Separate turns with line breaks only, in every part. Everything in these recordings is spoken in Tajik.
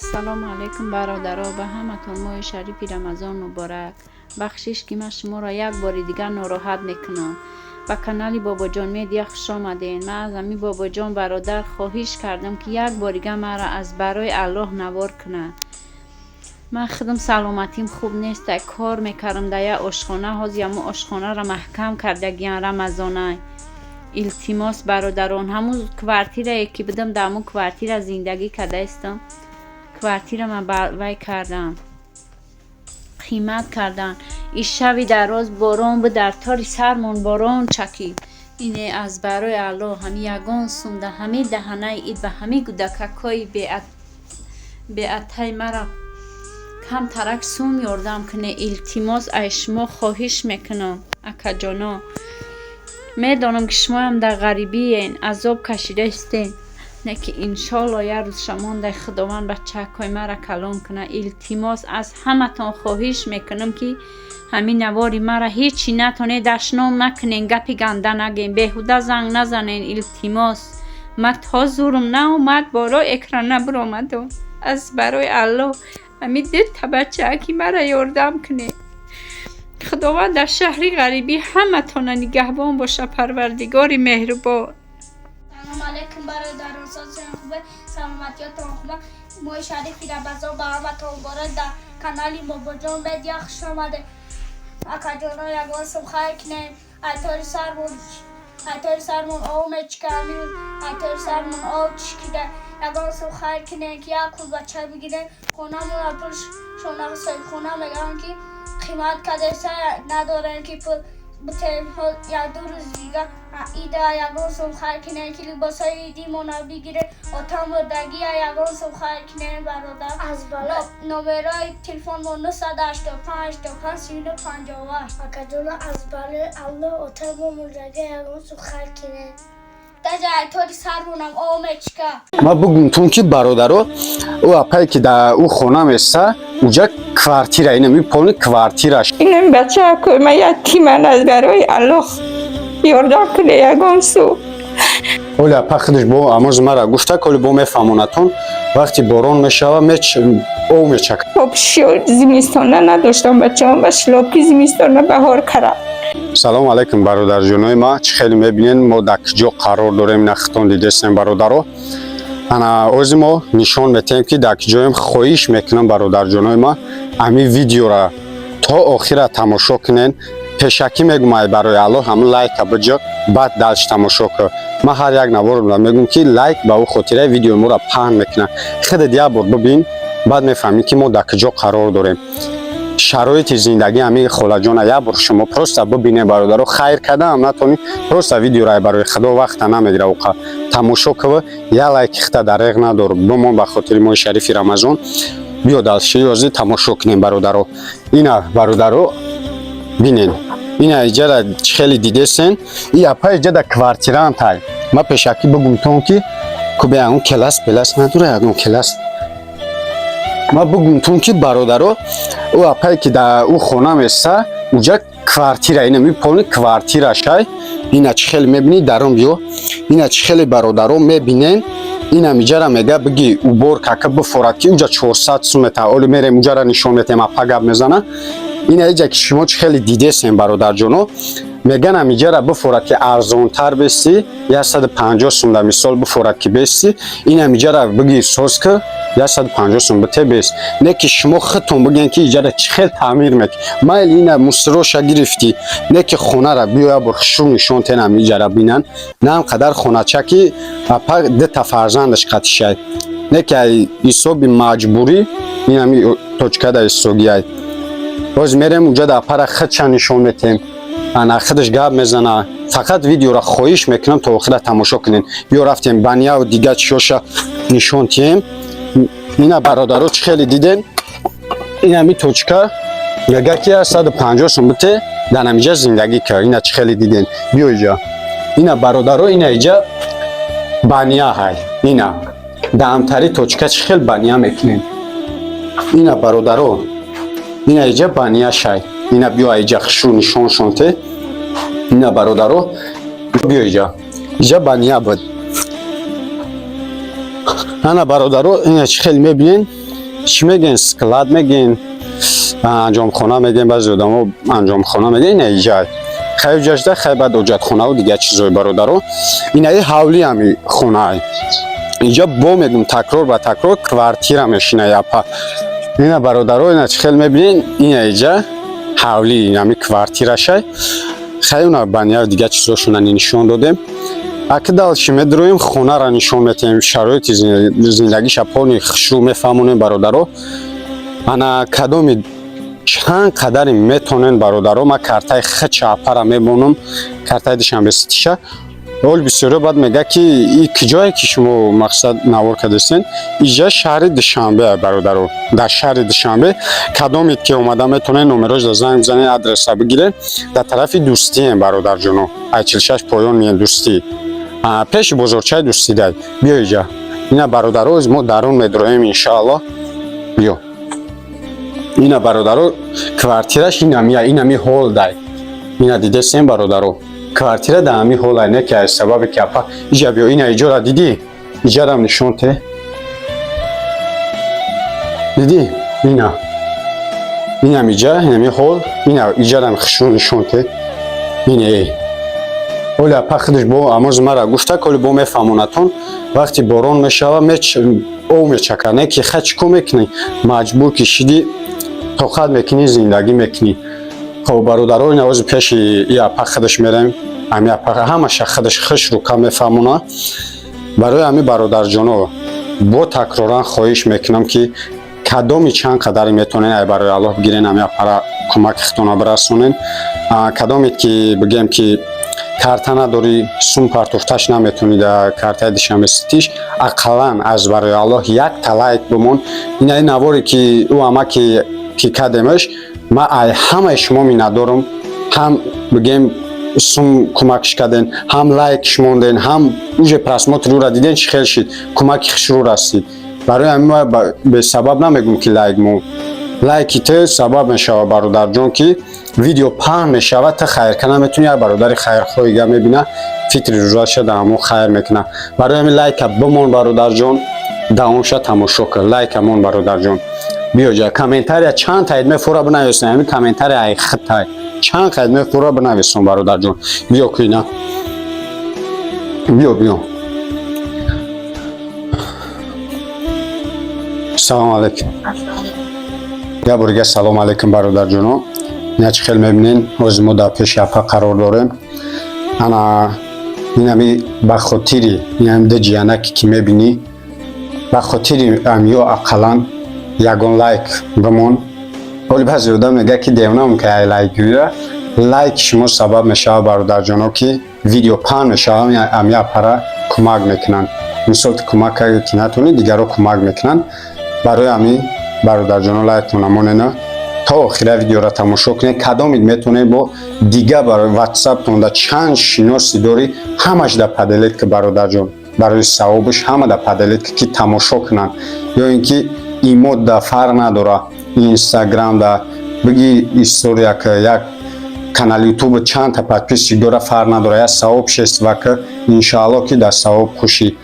Ассалому алайкум, бародаро, ба ҳаматон моҳи шарифи Рамазон муборак. Бахшиш, ки ман шуморо як бори дигар нороҳат мекунам. Ба канали Бобоҷон Медиа хуш омадед. Ман аз ҳамин Бобоҷон бародар хоҳиш кардам, ки як бори дигар маро аз барои Аллоҳ навор кунад. Ман худам саломатим хуб нест, кор мекардам дар як ошхона. Ҳозир ҳамун ошхонаро маҳкам кардагиан рамазонай. Илтимос, бародарон, ҳамун квартирае ки будам, дар ҳамун квартира зиндагӣ кардаистам. Квартирама вай кардам, қимат кардан. Ишави дароз борон буд, дар тори сармон борон чакид. Ине, аз барои Аллоҳ, ҳами ягон сум да ҳами даҳанаи ид ба ҳами гудакакҳои беатаи мара камтарак сум ёрдам куне. Илтимос, ай шумо хоҳиш мекунам, акаҷоно. Медонам, ки шумоям дар ғарибиен, азоб кашида истен, не ки иншолло як рӯзша мондай, Худованд бачаакҳои мара калон кунад. Илтимос, аз ҳаматон хоҳиш мекунам, ки ҳамин навори мара ҳечи натоне, дашном накунен, гапи ганда нагем, беҳуда занг назанен. Илтимос, ман то зурум наомад, боло экран набуромадам. Аз барои Аллоҳ, ҳамин дута бачааки мара ёрдам кунед. Худованд дар шаҳри ғарибӣ ҳаматона нигаҳбон боша, Парвардигори меҳрубон.
Салом алейкум, бародарон, созон хубе, саломатиётон хуба. Моҳи шарифи Рамазон ба ҳаматон муборак. Дар канали Бобоҷон Медиа хуш омадед. Акаҷоно, ягон сум хайр кунем. Айтори сармон об мечика, айтори сармон об чикида. Ягон сум хайр кунем, ки як кулбача бигирем. Хонамона пул шона соҳибхона мегӯянд, ки қимат кардеса, надорем, ки пул битем. Як-ду рӯз дига ида, ягон сум хайр кунем, ки либосҳои идимона бигирем. Отам мурдагия, ягон сум хайр кунем, бародар.
Аз бало.
Номерои телефонмо 985 85 39 58.
Акаҷоно, аз балои Аллоҳ, отамо мурдага, ягон сум хайр кунем.
Даже айтори сармонам об мечика.
Ма бугумтун, ки бародаро, ӯ апае, ки дар ӯ хона места, уҷа квартира, инами полный квартираш.
Инам бачаакои ма ятиман, аз барои Аллоҳ ёрдам куне ягон су.
Оли апа худаш бо амоз мара гуфта, коли бо мефаҳмонатон, вақти борон мешава, меч ов мечака.
Обшиё зимистона надоштам, бачаам ба шлопки зимистона баҳор кардам.
Салому алайкум, бародарҷонои ма. Чӣ хеле мебинен, мо дар куҷо қарор дорем, нахтон дидестем, бародаро. Ана ози мо нишон метаҳем, ки дар куҷоем. Хоҳиш мекунам, бародарҷонои ма, ҳамин видеора то охира тамошо кунен. Пешакӣ мегум, ай барои Аллоҳ, ҳамин лайка биҷо, баъд дальше тамошо кун. Ман ҳар як наворро мегум, ки лайк ба ӯ хотираи видеои моро паҳн мекунад. Худат як бор бибин, баъд мефаҳмӣ, ки мо дар куҷо қарор дорем. Шароити зиндагӣ ҳамин холаҷона як бор шумо просто бибинед, бародаро. Хайр кардаам натонӣ, просто видеоро, барои Худо, вақта намегира, уқа тамошо кува, як лайки хита дареғ надор, бимон ба хотири моҳи шарифи Рамазон. Биё, дальше ёзи тамошо кунем, бародаро. Ина, бародаро, бинен, ина иҷара чӣ хеле дидесен, и апа иҷада квартирантай. Ма пешакӣ бугумтон, ки кубе ягон келас пелас надора, ягон келас. Ма бугумтон, ки бародаро, ӯ апае, ки дар ӯ хона места, уҷа квартира, инами полный квартирашай. Ина чӣ хеле мебинӣ, даром биё. Ина чӣ хеле, бародаро, мебинен, инам иҷара мега, биги уборка ка бифорад, ки уҷа 400 сум мета. Оли мерем, уҷара нишон метем, апа гап мезана. Ина иҷа ки шумо чӣ хеле дидесем, бародарҷоно, меганам иҷара бифорад, ки арзонтар бести, 150 сум да мисол бифорад, ки бести. Инам иҷара биги соз ки 150 сум бите, бест. Не ки шумо худтон бигӯен, ки иҷара чӣ хел таъмир мек майли. Ина мусроша гирифтӣ, не ки хонара биё, як бор хушрӯ нишон тенам, иҷара бинан. На ам қадар хонача, ки апа дута фарзандаш қатишай, не ки ай ҳисоби маҷбурӣ инами точкада истогиай. Боз мерем уҷа, да апара худша нишон метем, ана худаш гап мезана. Фақат видеора, хоҳиш мекунам, то охира тамошо кунен. Биё, рафтем, баняу дига чиёша нишон тиҳем. Ина, бародаро, чӣ хеле диден, инами точка мега, ки 150 сум бите, дар намиҷа зиндагӣ кар. Ина чӣ хеле диден, биё иҷа. Ина, бародаро, ина иҷа баня ҳай. Ина даамтари точка чӣ хел баня мекунем. Ина, бародаро, ина иҷа баня шай. Ина биё, иҷа хушрӯ нишоншон те. Ина, бародаро, биё иҷа, иҷа баня буд. Ана, бародаро, ина чӣ хел мебинен. Чӣ мегӯен, склад мегӯен, анҷомхона мегӯен, баъзе одамо анҷомхона мегӯен. Ина иҷа хай ҷашда, хай баъд ҳоҷатхонаву дигар чизои, бародаро. Инаи ҳавли ҳами хонаай. Иҷа бо мегӯм, такрор ба такрор, квартира мешина япа. Ина, бародаро, ина чӣ хел мебинен, ина иҷа ҳавли ҳами квартирашай. Хай уна баня дигар чизошона нишон додем. Аки дальше медроем, хонара нишон метаҳем, шароити зиндагиша полный хушрӯ мефаҳмонем, бародаро. Ана кадоми чанд қадаре метонен, бародаро, ман картаи хича апара мемонам, картаи Душанбе Ситиша. Ол бисёриё баъд мега, ки и киҷое ки шумо мақсад навор кардастен? Иҷа шаҳри Душанбе, бародаро. Дар шаҳри Душанбе кадомед ки омада метонед, номерош да занг бизанед, адреса бигиред. Дар тарафи Дӯстием, бародарҷоно, ай 46 поён мием, Дӯстӣ, пеши бозорчаи Дӯстӣ дай. Биё иҷа. Ина, бародаро, мо дарун медроем, иншааллоҳ. Биё. Ина, бародаро, квартираш инамия, инами ҳол дай. Ина дидесем, бародаро, квартира дар ҳами ҳолай, не ки аз сабабе ки апа. Иҷа биё, ина иҷора дидӣ, иҷарам нишон те. Дидӣ, ина инам иҷа, инами ҳол, ина иҷарам хушрӯ нишон те. Ина э оли апа худаш бо амози мара гуфта, коли бо мефаҳмонатон. Вақти борон мешава, ов мечака, не ки ха чӣ кор мекунӣ, маҷбур ки шидӣ, тоқат мекунӣ, зиндагӣ мекунӣ. Хоб, бародаро, ина ози пеши и апа худаш мерем. Ами апа ҳамаша худаш хуш рука мефаҳмона. Барои ҳами, бародарҷоно, бо такроран хоҳиш мекунам, ки кадоми чанд қадаре метонен, ай барои Аллоҳ бигирен, ами апара кӯмаки худтона бирасонен. Кадомед ки бигем ки карта надорӣ, сум партофташ наметонӣ дар картаи Душанбе Ситиш, ақаллан аз барои Аллоҳ якта лайк бимон. Ина ин наворе ки ӯ ама ки кадемаш, ма ай ҳамаи шумо миннатдорам. Ҳам бигем сум кӯмакш карден, ҳам лайкш монден, ҳам уже просмотр ӯра диден, чӣ хел шид, кӯмаки хушрӯ расид. Барои ҳамин ма бесабаб намегӯм, ки лайк мон. Лайки ту сабаб мешавад, бародарҷон, ки видео паҳн мешавад. Ту хайрка наметавонӣ, як бародари хайрхоҳига мебина, фитри рӯзаша дар ҳамон хайр мекуна. Барои ҳамин лайка бимон, бародарҷон, давомша тамошо кун. Лайка мон, бародарҷон. Биё ҷа, комментария чанд таид мефура бинависон. Ҳамин комментария ай хитай чанд қайд мефура бинависон, бародарҷон. Биё куина, биё, биё. Салом алейкум. Як бор дига салом алейкум, бародарҷоно. Ина чӣ хел мебинен, ҳозир мо дар пеши апа қарор дорем. Ана инами ба хотири инами ду ҷиянаке ки мебинӣ, ба хотири амиё ақаллан ягон лайк бимон. Оли баъзе одам мегӯяд, ки девонам, ки ай лайк гӯя. Лайки шумо сабаб мешавад, бародарҷоно, ки видео паҳн мешавад, ами апара кӯмак мекунанд. Мисол, ту кӯмак карди ки натонӣ, дигарро кӯмак мекунанд. Барои ҳамин, бародарҷоно, лайктона монена, то охира видеоро тамошо кунед. Кадомид метавонед, бо дига барои ватсаптон да чанд шиноси дорӣ, ҳамаш да поделить ки, бародарҷон, барои савобиш ҳама да поделить ки тамошо кунанд. Ё ин ки имо да фарқ надора, Инстаграм да биги, история ка, як канали Ютуб чандта подписчик дора, фарқ надора, як савоб шества ки, иншоалло, ки дар савоб хушӣ.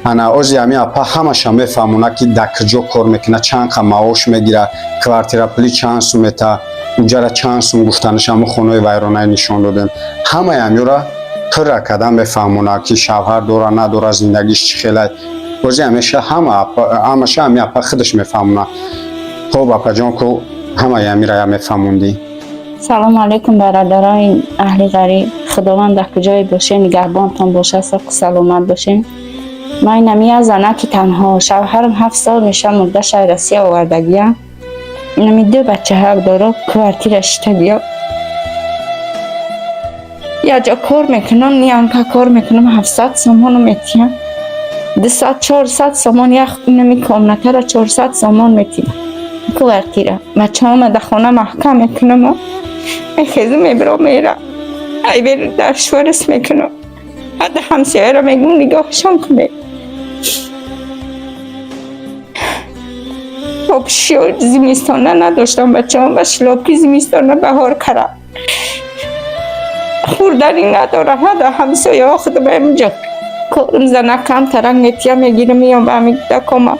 Ана ози ҳамин апа ҳамаша мефаҳмона, ки дар куҷо кор мекунад, чанд қа маош мегира, квартира пули чанд сум мета, уҷара чанд сум гуфтанаш, ҳамун хонаи вайронае нишон додем. Ҳамаи ҳамёра пурра кардан мефаҳмона, ки шавҳар дора, надора, зиндагиш чӣ хелай. Ози ҳамеша ҳамаша ҳамин апа худаш мефаҳмона. Хоб, апаҷон, ку ҳамаи ҳамира мефаҳмондӣ.
Салому алайкум, бародарои аҳли ғариб. Худованд дар куҷое бошед, нигаҳбонтон бошад, соқу саломат бошед. Ман инами як занаки танҳо, шавҳарам 7 сол меша мурда, шаҳри Россия овардагия. Инами ду бачаҳак доро, квартира шитагия. Як ҷо кор мекунам, нянька кор мекунам, 700 сомону метиҳам. 200, 400 сомон, як инами комнатара 400 сомон метиҳам. Квартира. Бачаҳома дар хона маҳкам мекунам, мехезам, мебирам, мерам. Ай бер дар шварс мекунам. Ҳадда ҳамсояро мегӯм, нигоҳшон кунед. Обшиё зимистона надоштам, бачаҳом ба шлопки зимистона баҳор кардам. Хӯрданӣ надорам, ҳадда ҳамсояҳо худам инҷо корм занак камтарак метиҳам, мегирам, меём ба ҳамин кӯдакома.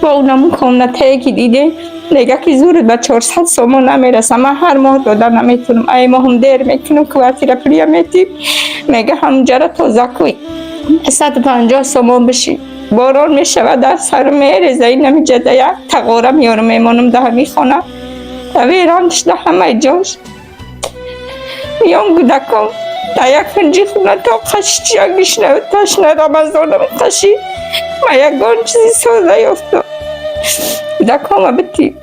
Бо унамун комнатае ки диде, мега ки зурд ба 400 сомон намераса. Ман ҳар моҳ дода наметунам, ай моҳам дер мекунам, квартира пулия метим. Мега ҳамҷара тоза куй, 150 сомон биши. Борон мешавад, дар сар мереза. Инамиҷада як тағора меёрам, мемонам да ҳамин хона. Верон шуда ҳамаи ҷош. Миён кӯдакон дар як кунҷи хона то қашичия гишнаву ташна. Рамазонам қаши ма ягон чизи соза ёфтам. Кӯдакома бити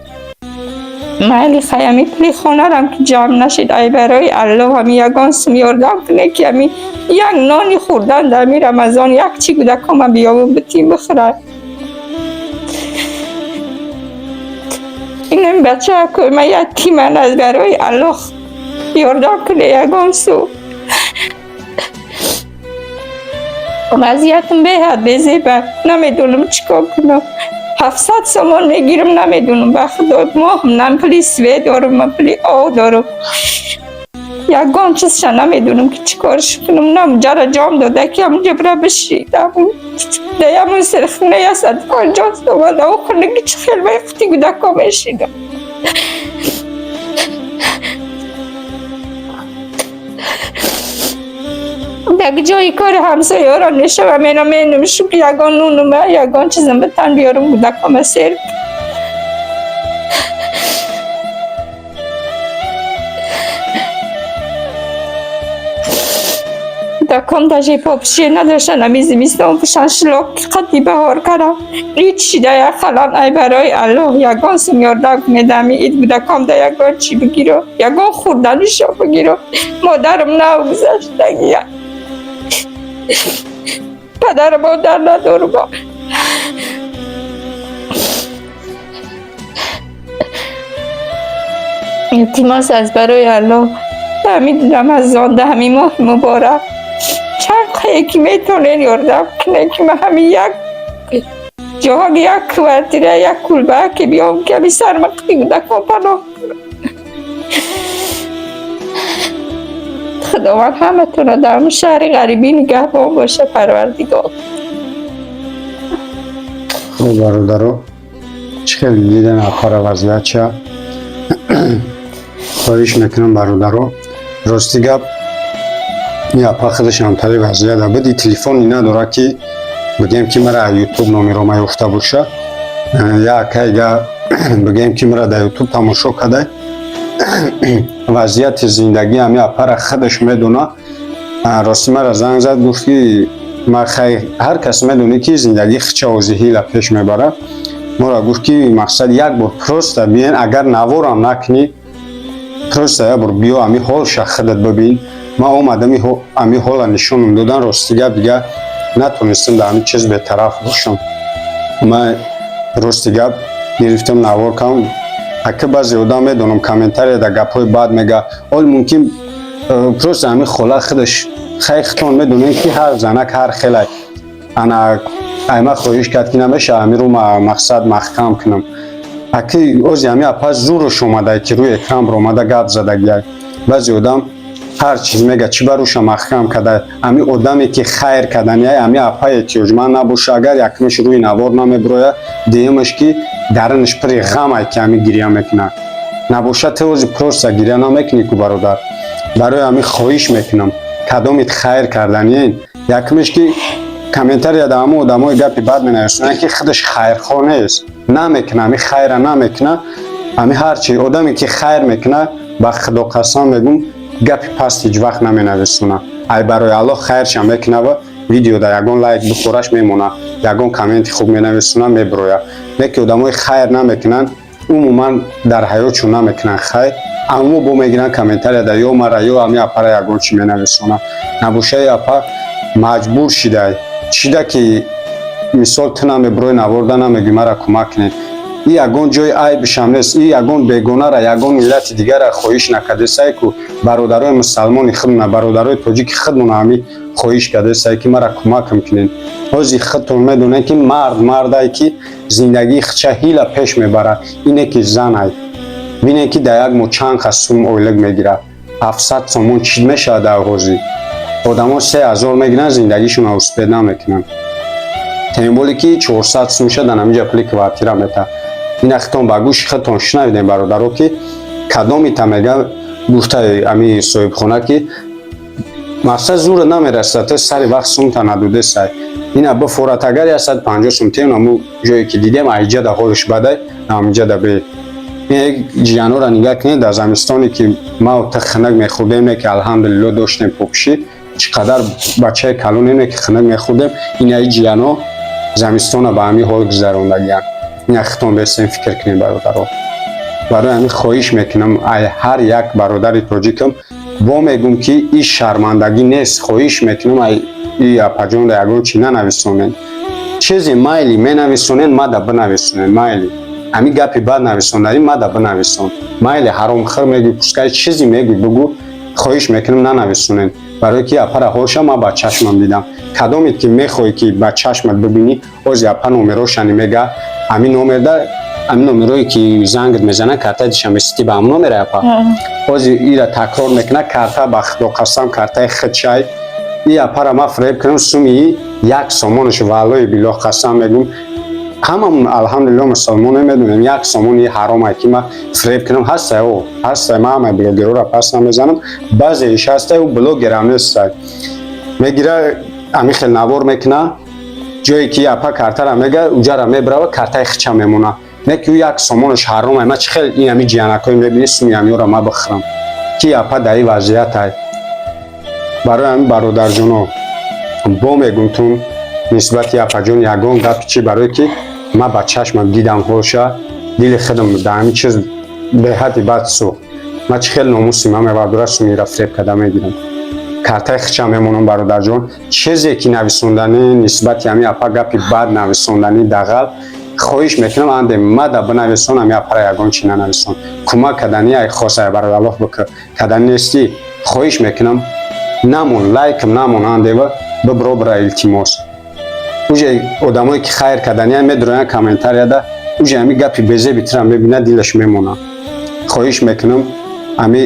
майли хай, ами пули хонарам ки ҷамъ нашид. Ай барои Аллоҳ, ами ягон сум ёрдам куне, ки ами як нони хӯрдан дар ами Рамазон як чи кӯдакома биёву битим бихӯрад. Инам бачаакои ма ятиман. Аз барои Аллоҳ ёрдам куне ягон су. Вазъиятам беҳад безеба, намедонам чӣ кор кунам. 700 сомон мегирам, намедонам, ба худо, моҳам нам пули свет дорам, ман пули об дорам. Ягон чизша намедонам ки чӣ корш кунам. Нам ҷара ҷом дода, ки ҳамунҷа бира бишидам. Даямун сирхона 150 сомон ав хунаги чӣ хел ба қути кӯдако мешидам. Дар ҷои кори ҳамсоёро мешавам, мена менумшу, ки ягон нунума, ягон чизам битан биёрам, кӯдакома сер. Кӯдаком даже попшие надоштан, ами зимистон пӯшан, шлок қадди баҳор кардам. Ҳеҷ шида як халан. Ай барои Аллоҳ ягон сум ёрдам кунед, ами ид кӯдаком да ягон чӣ бигиро, ягон хӯрданишо бигиро. Модарам нав гузаштагия, падару модар надорум. Илтимос, аз барои Аллоҳ, ҳамин Рамазон, да ҳамин моҳи муборак, чанд қае ки метавонед ёрдам кунед, ки ман ҳамин як ҷоҳо, як квартира, як кулба ки биём, ки ҳамин сармақти кӯдакон паноҳ кунам. Худованд ҳаматонро дар ҳамин шаҳри ғарибӣ нигаҳбон боша, Парвардигор.
Хуб, бародаро, чӣ хеле дидан, апара вазъият ча. Хоҳиш мекунам, бародаро, рости гап, ин апа худаш ҳамтари вазъият буд. И телефони надора, ки бигем, ки мара Ютуб номерома ёфта боша. Як акайга бигем, ки мара дар Ютуб тамошо карда, вазъияти зиндагӣ ҳами апара худаш медона. Рости мара занг зад, гуфт, ки ма хай, ҳар кас медонӣ, ки зиндагӣ хича ози ҳила пеш мебарад. Моро гуфт, ки мақсад як бор просто биен, агар наворам накунӣ, просто як бор биё, ами ҳолша худат бибин. Ман омадам, ами ҳола нишонам додан. Рости гап, дига натонистам дар ҳамин чиз бетараф бошам. Ман рости гап гирифтам, навор кардам. Ака, баъзе одам, медонам, комментария дар гапҳои бад мега. Ол мумкин просто ҳамин хола худаш, хай, худтон медонем, ки ҳар занак ҳар хелай. Ана айма хоҳиш кард, ки намеша ҳамин мақсад маҳкам кунам. Аки ози ҳами апа зуруш омада, ки рӯи экран баромада гап задагиай. Баъзе одам ҳар чиз мега, чӣ ба рӯша маҳкам карда. Ҳами одаме, ки хайр кардания, ҳами апа эҳтиёҷманд набоша, агар якумаш рӯи навор намебирояд, дуюмаш, ки дарунаш пури ғамай, ки ҳами гиря мекунад. Набоша, ту ози просто гиря намекунӣ ку, бародар. Барои ҳамин хоҳиш мекунам, кадомит хайр карданиен, якумеш, ки комментария да ҳамон одамои гапи бад менависонанд, ки худаш хайрхоҳ нест, намекуна, ҳами хайра намекуна. Ҳами ҳарчи одаме, ки хайр мекуна, ба Худо қасам мегум, гапи паст ҳеҷ вақт наменависона. Ай барои Аллоҳ хайрша мекунава, видеода ягон лайк бихӯраш мемона, ягон комменти хуб менависона, мебироя. Не ки одамои хайр намекунанд, умуман дар ҳаётшон намекунанд хайр, аммо бо мегиранд, комментария да ё мара, ё ҳами апара ягон чӣ менависона. Набошаи, апа маҷбур шидай шида, ки мисол ту намебирои, наворда намегӯи, мара кӯмак кунед. И ягон ҷои айбишам нест, и ягон бегонара, ягон миллати дигара хоҳиш накардесай ку, бародарои мусалмони худмона, бародарои тоҷики худмона ҳами хоҳиш кардесай, ки мара кӯмакам кунед. Ҳози худтон медонед, ки мард мардае, ки зиндагии худша ҳила пеш мебарад, ине ки занай. Бинед, ки дар як моҳ чанд қас сум ойлик мегирад. 700 сомон чӣ мешавад? Дар ҳозир одамо 3000 мегиранд, зиндагишонро успеть намекунанд. Тем более ки 400 сум ша дар ҳаминҷа пули квартира мета. Ина хитон ба гӯши худтон шунавидем, бародаро, ки кадомита мега, гуфтаи ами соҳибхона, ки мақсад зура намерасад, то сари вақт сумта надодесай. Ина бифорат, агар 150 сум тем, аму ҷое ки дидем, айҷада ҳолиш бадай, амҷада бе. Ҷиянора нигаҳ кунед, дар замистоне ки ма та хинак мехӯрдем, не ки, алҳамдулилло, доштем попӯшӣ, чӣ қадар бачаи калоне, не ки хинак мехӯрдем. Инаи ҷияно замистона ба ҳамин ҳол гузарондагиянд. Ина хитон бестем, фикр кунем, бародаро. Барои ҳамин хоҳиш мекунам ай ҳар як бародари тоҷикам, бо мегӯм, ки ин шармандагӣ нест. Хоҳиш мекунам, ай и апаҷонда ягон чӣ нанависонед. Чизе майли менависонед, мада бинависонед, майли ҳамин гапи бад нависондаи мада бинависон, майли ҳаромхӯр мегӯй, пускай чизе мегӯй, бугӯ. Хоҳиш мекунам, нанависонед, барое ки апара ҳолша ман ба чашмам дидам. Кадомед ки мехоҳӣ, ки ба чашмат бибинӣ, ози апа номерошани мега, ҳамин номерда, ҳамин номерое ки зангат мезанад, картаи Душанбе Сити ба ҳамн номера, апа, ози ира такрор мекунад. Карта, ба худо қасам, картаи худшай. И апара ман фиреб кунам, суми як сомонаш, валлои биллоҳ, қасам мегӯм, ҳамамон, алҳамдулилло, мусулмоне, медонем, як сомони ҳаромае ки ман фиреб кунам. Ҳастай, о ҳастай, ман ҳамаи блогерора пас намезанам, баъзеиш ҳастай, ӯ блогерам нестай, мегира, ҳамин хел навор мекуна, ҷое ки апа картара мега, уҷара мебирава, картаи хича мемона. Не ки ӯ як сомонаш ҳаромае. Ман чӣ хел ин ҳами ҷиянакҳое мебинӣ, суми ҳамиёра ма бихӯрам, ки апа дар ин вазъиятай? Барои ҳамин, бародарҷоно, бо мегӯм, нисбати апаҷон ягон гапи чӣ, барое ки ман ба чашмам дидам ҳолша, дили худам дар ҳамин чиз беҳадди бад сӯхт. Ман чӣ хел номуси ман мевардора, сумира фиреб карда мегирам, картаи хича мемонам? Бародарҷон, чизе ки нависонданӣ нисбати ҳамин апа, гапи бад нависонданӣ, дағал, хоҳиш мекунам, анде мада бинависон, ҳамин апара ягон чӣ нанависон. Кӯмак кардани ай хосай, барои Аллоҳ бикӯ, кардани нестӣ, хоҳиш мекунам, намон, лайкам намон, андева бибро, бира, илтимос. Уже одамое ки хайр карданиям медуроянд комментарияда, уже ҳами гапи безеби тира мебинад, дилаш мемонад. Хоҳиш мекунам, ҳами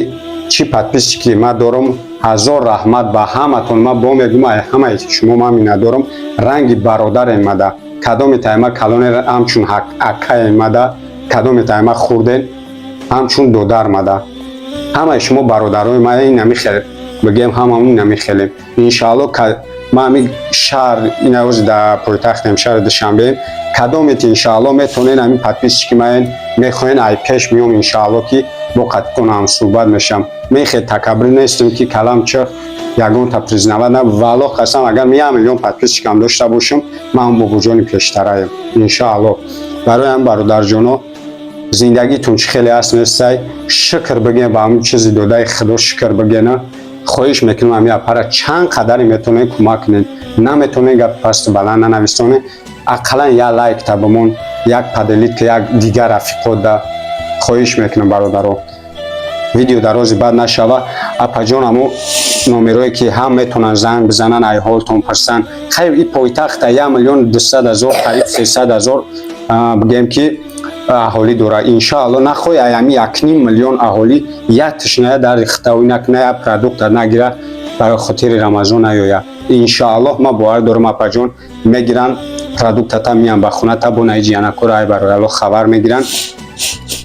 чӣ подписчики ма дорам, ҳазор раҳмат ба ҳаматон. Ма бо мегӯм, ай ҳамаи шумо ман миннатдорам, ранги бародарем мада. Кадоми тайма калоне, ҳамчун акаем мада, кадоми тайма хурден, ҳамчун додар мада. Ҳамаи шумо бародарои ма, ин ҳами хел бигем, ҳамамон ин ҳами хелем, иншаалло. Ма ҳами шаҳр инавози дар пойтахтем, шаҳри Душанбеем. Кадомет, иншаалло, метавонед, ҳамин подписчики маен, мехоҳен, ай пеш миём, иншаалло, ки бо қатитон ҳам суҳбат мешавам. Мен хел такаббур нестем, ки калам чӣ ягонта признавать на. Валлоҳ қасам, агар як миллион подписчикам дошта бошам, ман бобоҷони пештараем, иншаалло. Барои ҳам, бародарҷоно, зиндагитон чӣ хеле аст, нестай, шукр бигем ба ҳамин чизи додаи Худо, шукр бигена. Хоҳиш мекунам, ҳамин апара чанд қадаре метавонед, кӯмак кунед. Наметавонед, гапи пасту баланд нанависонед, ақаллан як лайк та бимон, як поделить, як дигар рафиқода. Хоҳиш мекунам, бародаро, видео дарози бад нашава. Апаҷон, амо номерое ки ҳам метавонанд занг бизананд, ай ҳолтон пурсанд. Хайр, и пойтахта 1 200 000, қариб 300 000, бигем ки аҳолӣ дорад. Иншоалло, нахоҳи ай ҳами 1,5 миллион аҳолӣ як тишная дар хитавӣ накуна, як продукта нагира, барои хотири Рамазон наёя. Иншоаллоҳ, ман бовар дорам, апаҷон мегиранд продуктата, меян ба хоната, бо наи ҷиянакора, ай барои Аллоҳ, хабар мегиранд.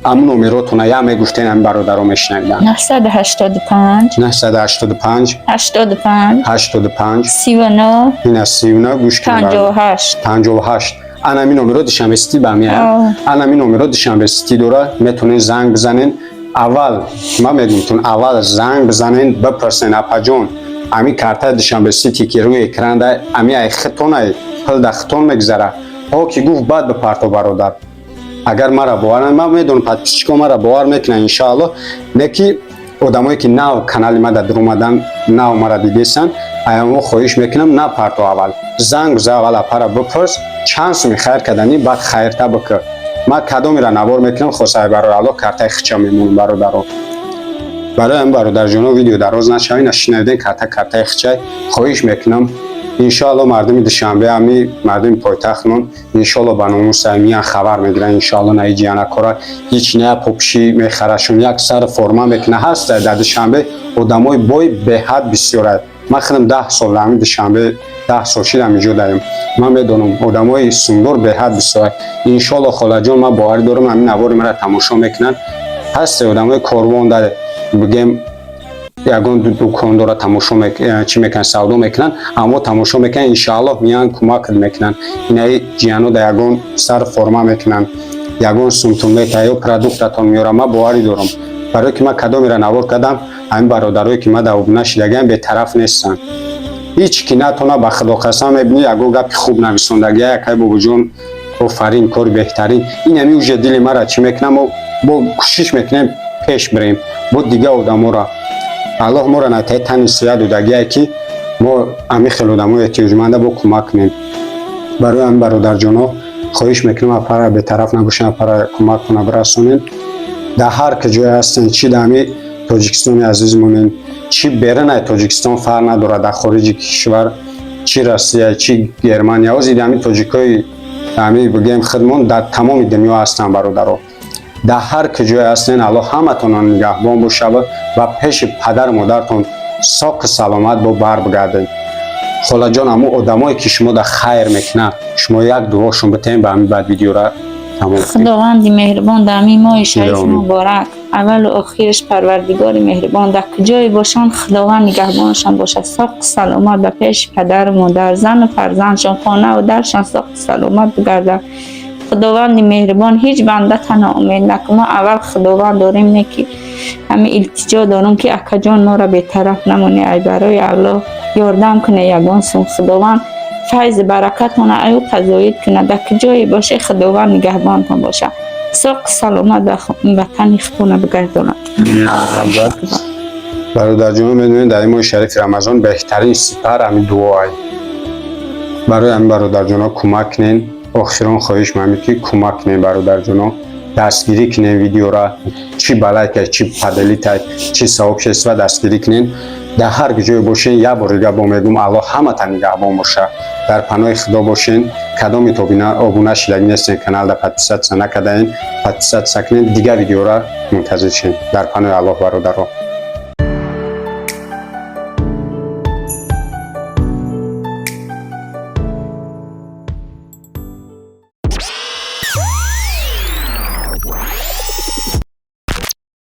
Ҳамун номеротона як мегуфтен, ҳамин бародаро мешунавиданд.
985.
985.
85.
85.
39.
Ина 39, гӯш кун.
58.
58. Анами номеро Душанбе Сити ба меяд. Анами номеро Душанбе Сити дора, метавонед занг бизанен. Аввал ман мегӯмтун, аввал занг бизанен, бипурсен: апаҷон, ами картаи Душанбе Сити, ки рӯи экран да, ами ай хитонай, пул да хитон мегузара? Ҳо, ки гуфт, баъд бипарто, бародар. Агар мара бовар, ман медонам, подписчико мара бовар мекунанд, иншоалло. Не ки одамое ки нав канали ма дар омадан, нав мара дидесанд, аямо хоҳиш мекунам, напарто, аввал занг биза, аввал апара бипурс, чанд суми хайр карданӣ, баъд хайрта бикӯ. Ман кадомеро навор мекунам, хосай, барои Аллоҳ, картаи хича мемонам, бародаро. Барои ҳамин, бародарҷоно, видео дароз нашавӣ. Нашинавиден, карта картаи хичай. Хоҳиш мекунам, иншоалло, мардуми Душанбе, ҳами мардуми пойтахтмон, иншоалло, ба номуса миян, хабар мегиранд, иншоалло. Наи ҷиянакора ҳеҷ не попши мехарашон, як сар форма мекуна. Ҳаста дар Душанбе одамои бой беҳад бисёрад. Ман худам 10 сол дар ҳамин Душанбе, 10 сол шидам иҷо даем. Ман медонам, одамои сумдор беҳад бисёр. Иншолло, холаҷон, ман боварӣ дорам, ҳамин навори мара тамошо мекунанд. Ҳасте одамои корвон дар, бигем, ягон дукондора тамошо чӣ мекунанд, савдо мекунанд, аммо тамошо мекунанд, иншоаллоҳ меян, кӯмак мекунанд. Инаи ҷияно да ягон сар форма мекунанд, ягон сумтун мета ё продуктатон меёрам. Ман боварӣ дорам, барое ки ман кадомеро навор кардам, ҳамин бародарое ки ман дар обуна шидагиам, бетараф нестанд. Ҳеҷ ки натона, ба худо қасам, мебинӣ, ягон гапи хуб нависондагия: «Якай бобоҷон, офарин, кори беҳтарин». Ин ҳами уже дили мара чӣ мекунам, мо бо кӯшиш мекунем, пеш бирем. Бо дига одаморо Аллоҳ моро натаи тани сиҳат додагие, ки мо ҳамин хел одамои эҳтиёҷманда бо кӯмак кунем. Барои ҳамин, бародарҷоно, хоҳиш мекунам, апара бетараф набошем, апара кӯмак куна бирасонем. Дар ҳар ки ҷое ҳастен, чӣ дар ҳамин Тоҷикистони азизмонен, чӣ берунаи Тоҷикистон, фарқ надорад, дар хориҷи кишвар, чӣ Россия, чӣ Германия, ҳозир ҳамин тоҷикои ҳамин, бигем, худмон дар тамоми дунё ҳастанд. Бародаро, дар ҳар ки ҷое ҳастен, Аллоҳ ҳаматонро нигаҳбон бошава ва пеши падару модаратон соқу саломат бо бар бигардед. Холаҷон, ҳамун одамое ки шумо дар хайр мекунанд, шумо як дуошон битаем, ба ҳамин баъд видеора тамом кунем.
Худованди меҳрубон дар ҳамин моҳи шариф
Амин.
муборак, аввалу охираш Парвардигори меҳрубон, дар куҷое бошанд, Худованд нигаҳбонашон бошад. Соқу саломат ба пеши падару модар, зану фарзандшон, хонаву даршон соқу саломат бигардад. Худованди меҳрубон ҳеҷ банда ноумед накун. Мо аввал Худованд дорем, не ки ҳамин илтиҷо дорем, ки акаҷон, моро бетараф намонӣ, ай барои Аллоҳ ёрдам куне ягон сум. Худованд файзи баракатона аю қазоид кунад. Дар куҷое боше, Худованд нигаҳбонтон бошад, соқу саломат ба ватани худтона бигардонад.
Бародарҷонон, медонед, дар ин моҳи шарифи Рамазон беҳтарин сипар ҳамин дуоай. Барои ҳамин, бародарҷоно, кӯмак кунен. Охирон хоҳиш ман ки кӯмак кунен, бародарҷоно, дастгирӣ кунен видеора, чӣ ба лайка, чӣ поделиться, чӣ сообщество дастгирӣ кунен. Дар ҳар ҷое бошен, як бор дига бо мегӯм, Аллоҳ ҳаматан нигаҳбон боша, дар паноҳи Худо бошен. Кадоми обуна шидагӣ нестен, каналда подписаться накардаен, подписаться кунен. Дигар видеора мунтазир шен. Дар паноҳи Аллоҳ, бародаро.